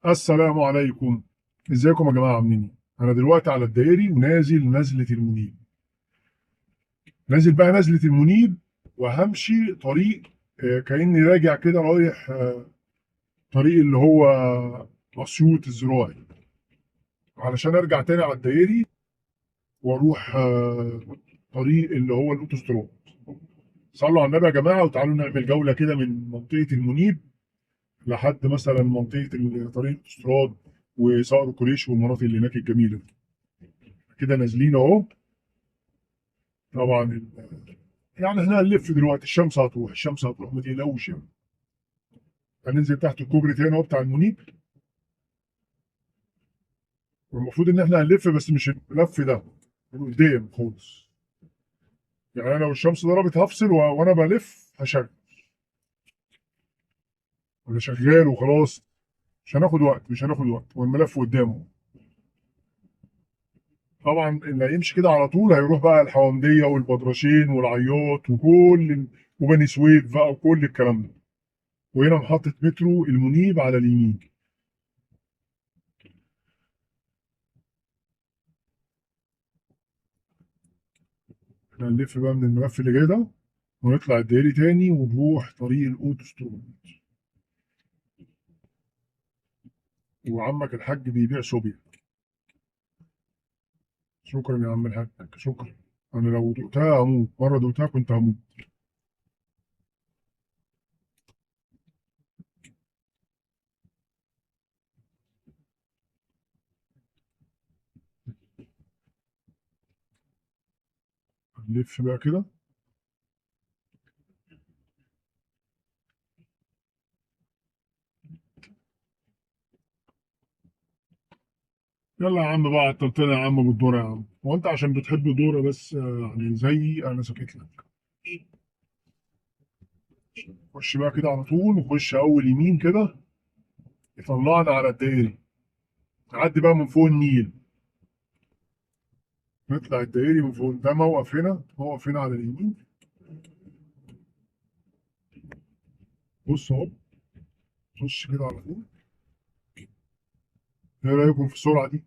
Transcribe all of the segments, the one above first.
السلام عليكم. ازيكم يا جماعة، عاملين ايه؟ انا دلوقتي على الدائري ونازل نزله المنيب. نازل بقى نزله المنيب وهمشي طريق، كاني راجع كده رايح طريق اللي هو اسيوط الزراعي، علشان ارجع تاني على الدائري واروح طريق اللي هو الاوتوستراد. صلوا على النبي يا جماعة، وتعالوا نعمل جولة كده من منطقة المنيب لحد مثلا منطقة طريق الاوتوستراد وصقر قريش والمناطق اللي هناك الجميلة دي. كده نازلين اهو. طبعا احنا هنلف دلوقتي، الشمس هتروح، الشمس هتروح، ما تقلقوش يعني. هننزل تحت الكوبري تاني اهو بتاع المنيب، والمفروض ان احنا هنلف بس مش اللف ده، من قدام خالص. انا لو الشمس ضربت هفصل وانا بلف هشغل، ولا شغال وخلاص، مش هناخد وقت، مش هناخد وقت، والملف قدامه. طبعا اللي هيمشي كده على طول هيروح بقى الحوامديه والبدرشين والعياط وبني سويف بقى وكل الكلام ده. وهنا محطة مترو المنيب على اليمين. احنا هنلف بقى من الملف اللي جاي ده ونطلع الدائري تاني ونروح طريق الاوتوستراد. وعمك الحاج بيبيع صوبيا. شكرا يا عم الحاج، شكرا. انا لو دقتها هموت، مرة دقتها كنت هموت. نلف بقى كده. يلا يا عم بقى، عطلتنا يا عم بالدورة يا عم. هو انت عشان بتحب دورة بس، زيي انا ساكت لك. خش بقى كده على طول، وخش اول يمين كده يطلعنا على الدائري. نعدي بقى من فوق النيل، نطلع الدائري من فوق. ده موقف هنا، موقف هنا على اليمين. بص اهو، خش كده على طول. ايه رايكم في السرعة دي؟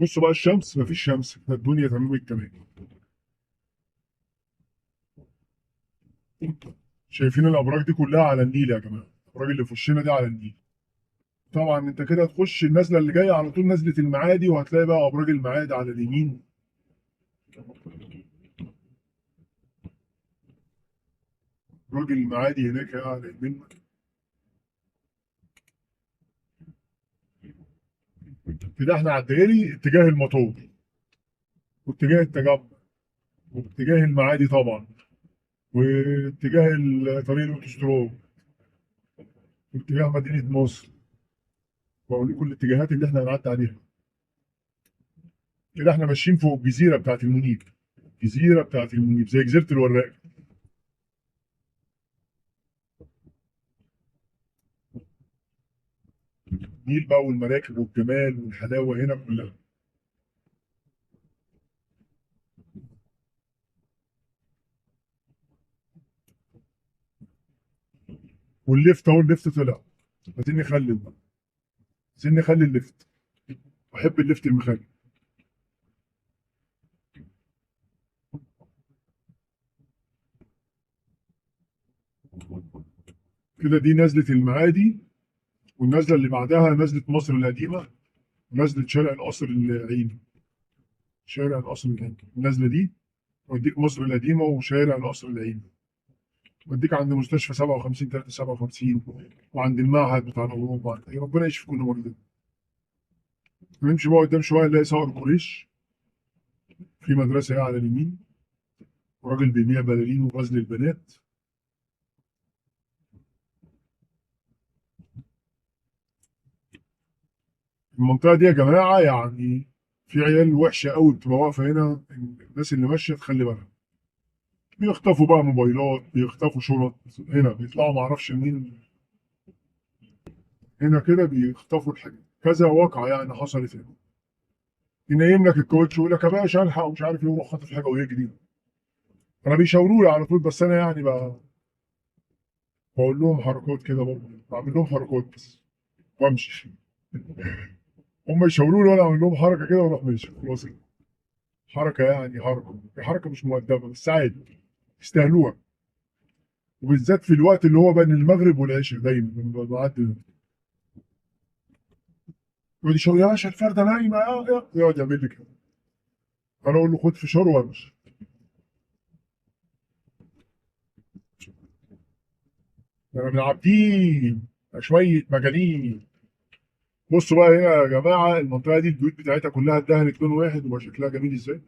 بصوا بقى الشمس، مفيش شمس، الدنيا تمام التمام. شايفين الابراج دي كلها على النيل يا جماعة، الابراج اللي في وشنا دي على النيل. طبعا انت كده هتخش النزله اللي جاية على طول، نزله المعادي، وهتلاقي بقى ابراج المعادي على اليمين. ابراج المعادي هناك على اليمين. كده احنا على الدائري اتجاه المطار واتجاه التجمع واتجاه المعادي طبعا، واتجاه طريق الاوتوستراد، واتجاه مدينة نصر. بقول لكم الاتجاهات اللي احنا هنعدي عليها. كده احنا ماشيين فوق الجزيرة بتاعت المنيب، الجزيرة بتاعت المنيب زي جزيرة الوراق. النيل بقى والمراكب والجمال والحلاوة هنا كلها. والليفت اهو، الليفت طلع. عايزين نخلي بقى، عايزين نخلي الليفت. بحب الليفت المخلي. كده دي نزلة المعادي، والنزلة اللي بعدها نزلة مصر القديمة، ونزلة شارع القصر العيني. شارع القصر العيني، النزلة دي توديك مصر القديمة وشارع القصر العيني، توديك عند مستشفى 57 357، وعند المعهد بتاع العلوم. يا ربنا يشفي كل مريض. نمشي بقى قدام شوية نلاقي صقر قريش، في مدرسة هي على اليمين، وراجل بيبيع بلالين وغزل البنات. المنطقة دي يا جماعة في عيال وحشة قوي بتبقى واقفة هنا، الناس اللي ماشية تخلي بالها. بيخطفوا بقى موبايلات، بيخطفوا شنط هنا، بيطلعوا معرفش منين هنا كده بيخطفوا الحاجات. كذا واقعة حصلت هنا. ينيم لك الكوتش ويقول لك يا باشا الحق ومش عارف ايه، ويروح خاطف حاجة ويجري. أنا بيشاوروا لي على طول، بس أنا بقى بقول لهم حركات كده برضه، بعمل لهم حركات بس وامشي. هم يشاوروا لي وانا اعمل لهم حركة كده واروح ماشي خلاص. حركة يعني، حركة مش مؤدبة بس عادي، يستاهلوها. وبالذات في الوقت اللي هو بين المغرب والعشاء دايما لما بعدي يقعد يشاور يا باشا الفرده نايمة، يقعد يعمل لي كده، انا اقول له خد فشار وامشي. انا من عابدين شوية مجانين. بصوا بقى هنا يا جماعة، المنطقة دي البيوت بتاعتها كلها اتدهنت لون واحد وبقى شكلها جميل ازاي.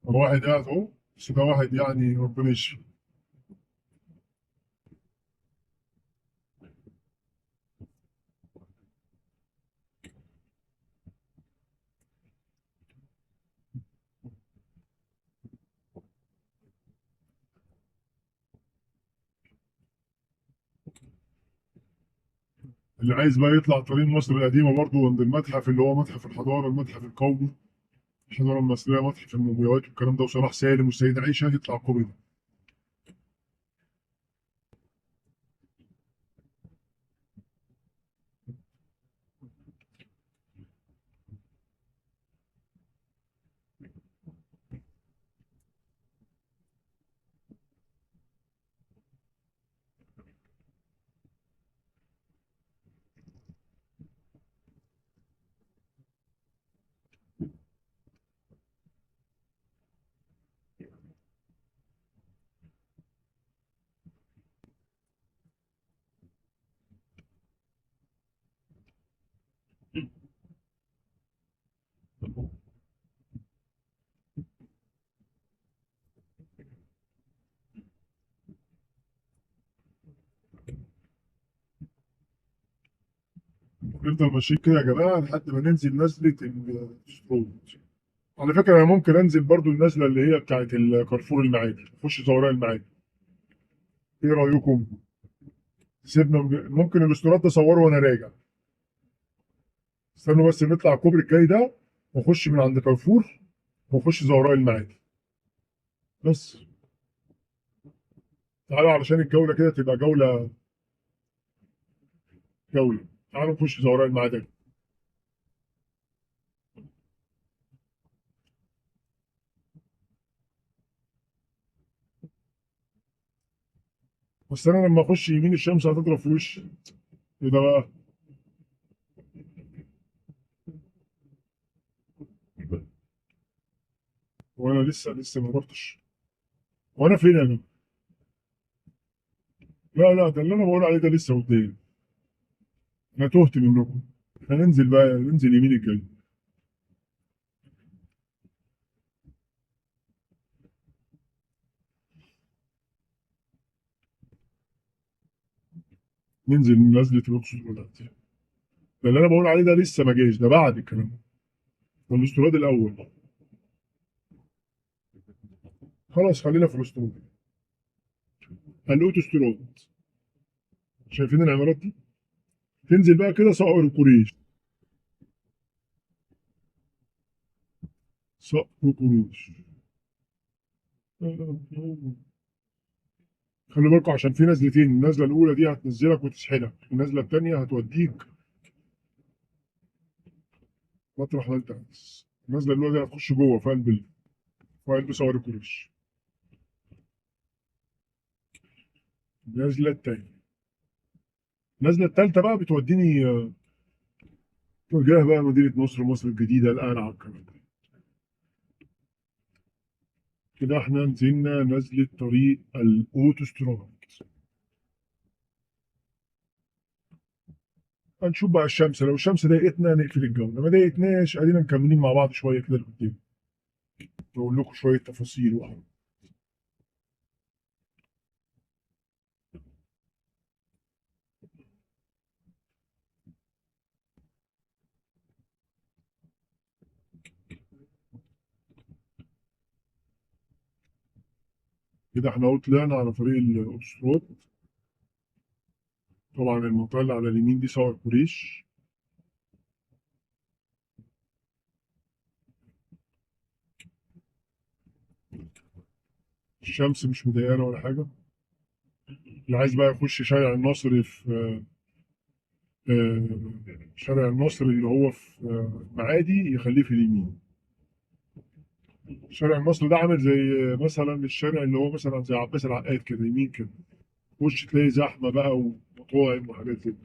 واحد قاعد اهو، بس ده واحد يعني ربنا يشفيه. اللي عايز بقى يطلع طريق مصر القديمة برضه عند المتحف اللي هو متحف الحضارة، المتحف القومي، الحضارة المصرية، متحف المومياوات والكلام ده، وصلاح سالم والسيدة عائشة، يطلع الكوبري ده. نفضل ماشيين كده يا جماعة لحد ما ننزل نزلة الأوتوستراد. على فكرة أنا ممكن أنزل برضو النزلة اللي هي بتاعت الكارفور المعادي، أخش زوراء المعادي. إيه رأيكم؟ سيبنا ممكن الاستراد ده أصوره وأنا راجع. استنوا بس نطلع الكوبري الجاي ده ونخش من عند كارفور ونخش زوراء المعادي. بس تعالوا علشان الجولة كده تبقى جولة جولة. تعالوا نخش زوراء المعادي. بس انا لما اخش يمين الشمس هتضرب في وشي. ايه ده بقى؟ وانا لسه ما رحتش. وانا فين يا جماعة؟ لا لا، ده اللي انا بقول عليه ده لسه قدام. انا تهت منكم. احنا ننزل بقى، ننزل يمين الجاي. ننزل نزلة الأقصر دلوقتي. ده اللي أنا بقول عليه ده لسه ما جاش، ده بعد الكلام ده. ده الاستراد الأول. خلاص خلينا في الاستراد. الأوتوستراد. شايفين العمارات دي؟ تنزل بقى كده صقر قريش. صقر قريش. خلي بالكم عشان في نزلتين، النزلة الأولى دي هتنزلك وتسحلك، النزلة التانية هتوديك مطرح ما أنت عايز. النزلة الأولى دي هتخش جوه في قلب في قلب صقر قريش. النزلة التانية. النزلة التالتة بقى بتوديني اتجاه بقى مدينة نصر، مصر الجديدة، القلعة، الكلام ده. كده احنا نزلنا نزلة طريق الأوتوستراد. هنشوف بقى الشمس، لو الشمس ضايقتنا نقفل الجولة، ما ضايقتناش ادينا مكملين مع بعض شوية كده لقدام. نقول لكم شوية تفاصيل وحاجات. كده احنا اهو طلعنا على طريق الاوتوستراد. طبعا المنطقة اللي على اليمين دي صقر قريش. الشمس مش مضايقانا ولا حاجة. اللي عايز بقى يخش شارع النصر في شارع النصر اللي هو في معادي يخليه في اليمين. شارع النصر ده عامل زي مثلا الشارع اللي هو مثلا زي عباس العقاد كده، يمين كده خش تلاقي زحمة بقى ومطاعم وحاجات زي كده.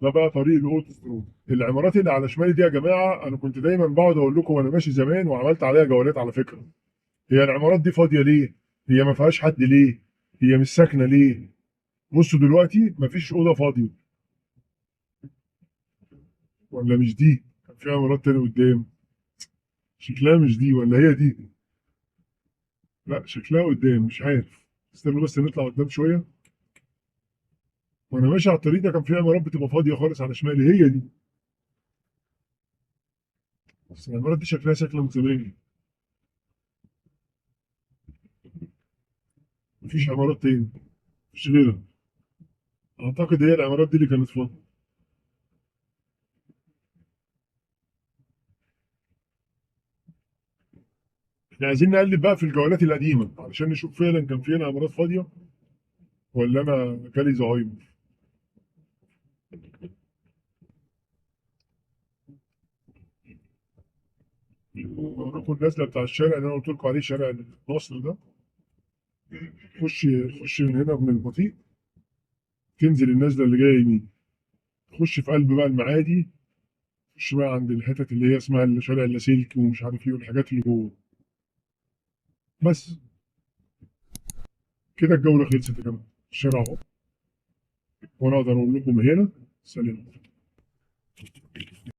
ده بقى طريق الاوتوستراد. العمارات اللي على شمالي دي يا جماعة انا كنت دايما بقعد اقول لكم وانا ماشي زمان، وعملت عليها جولات على فكرة. هي العمارات دي فاضية ليه؟ هي ما فيهاش حد ليه؟ هي مش ساكنة ليه؟ بصوا دلوقتي مفيش اوضة فاضية. ولا مش دي؟ كان في عمارات تاني قدام شكلها مش دي، ولا هي دي؟ لا شكلها قدام، مش عارف. استنوا بس نطلع قدام شوية. وانا ماشي على الطريق ده كان في عمارات بتبقى فاضية خالص على شمالي، هي دي. بس العمارات دي شكلها شكل من زمان، مفيش عمارات تاني، مفيش غيرها. اعتقد هي العمارات دي اللي كانت فاضية. احنا عايزين نقلب بقى في الجولات القديمة علشان نشوف فعلا كان في هنا عمارات فاضية ولا انا جالي زهايمر. اوريكم النازلة بتاع الشارع اللي انا قلت لكم عليه، شارع النصر ده. خش خش من هنا من البطيء، تنزل النازلة اللي جاية يمين، تخش في قلب بقى المعادي، تخش بقى عند الحتت اللي هي اسمها شارع اللاسلكي ومش عارف ايه والحاجات اللي جوه. بس كده الجولة خلصت يا جماعة. الشارع اهو، وانا اقدر اقول لكم هنا سلام.